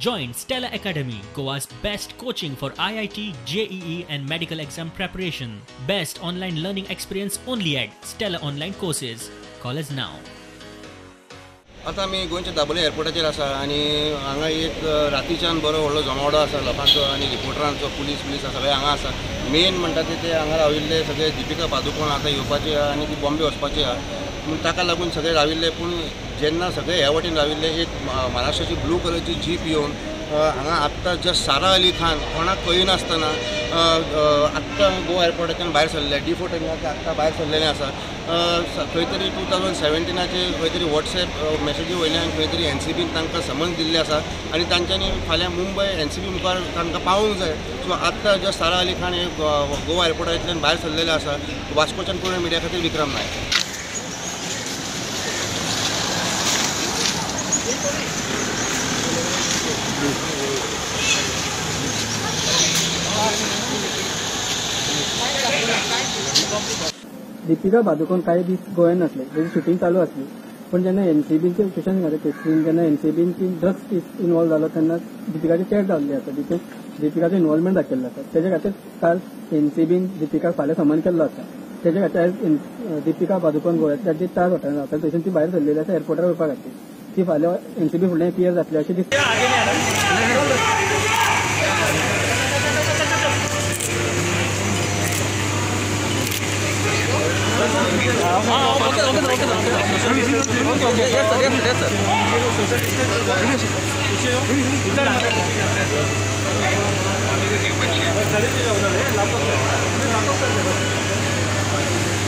Join Stella Academy, Goa's best coaching for IIT, JEE and medical exam preparation. Best online learning experience only at Stella Online Courses. Call us now. आतां आमी गोंयच्या दाबोली एअरपोर्टाचेर आसा आनी हांगा एक रातीच्यान बरो व्हडलो जमावडो आसा लोकांचो आनी रिपोर्टरांचो, पुलीस पुलीस सगळे हांगा आसा. मेन म्हणटा ते हांगा राविल्ले सगळे दीपिका पादुकोण आतां येवपाची आहा आनी ती बॉम्बे वचपाची आहा, पूण ताका लागून सगळे राविल्ले. पूण जेन्ना सगळे ह्या वटेन राविल्ले, एक महाराष्ट्राची ब्लू कलरची जीप येवन हांगा आत्तां जस्ट सारा अली खान कोणाक कळिनासतना आत्तां गोवा एअरपोर्टाच्यान भायर सरले, D4 टर्मिनलाच्यान आत्तां भायर सरलेलें आसा. खंय तरी 2017 खंय तरी वॉट्सएप मॅसेजी वयल्यान खंय तरी एनसीबीन तांकां समन्स दिल्लें आसा आनी तांच्यांनी फाल्यां मुंबय एनसीबी मुखार तांकां पावूंक जाय. सो आत्तां जस्ट सारा अली खान हे गोवा एअरपोर्टांतल्यान भायर सरलेलें आसा. वास्कोच्यान पूर्ण मिडिया खातीर विक्रम नायक. दीपिका पादुकोण काही दीस गोंयांत नासले, तेजी शुटींग चालू आसली. पूण जेन्ना एनसीबीचे सुशांत सिंगाचे केसीन जेन्ना एनसीबीन ड्रग्स केस इन्वॉल्व जालो तेन्ना दीपिकाची चॅट जाल्ली आसा, तितून दीपिकाचो इन्वॉल्वमेंट दाखयल्लो आसा. तेजे खातीर काल एनसीबीन दीपिकाक फाल्यां समन केल्लो आसा. तेजे खातीर आयज दीपिका पादुकोण गोव्यांतल्या जी ताज हॉटेलांत रावता थंयसून ती भायर सरलेली आसा एअरपोर्टार वचपा खातीर. ती फाल्यां एनसीबी फुडल्यान एपियर जातली अशें दिसता. Okay.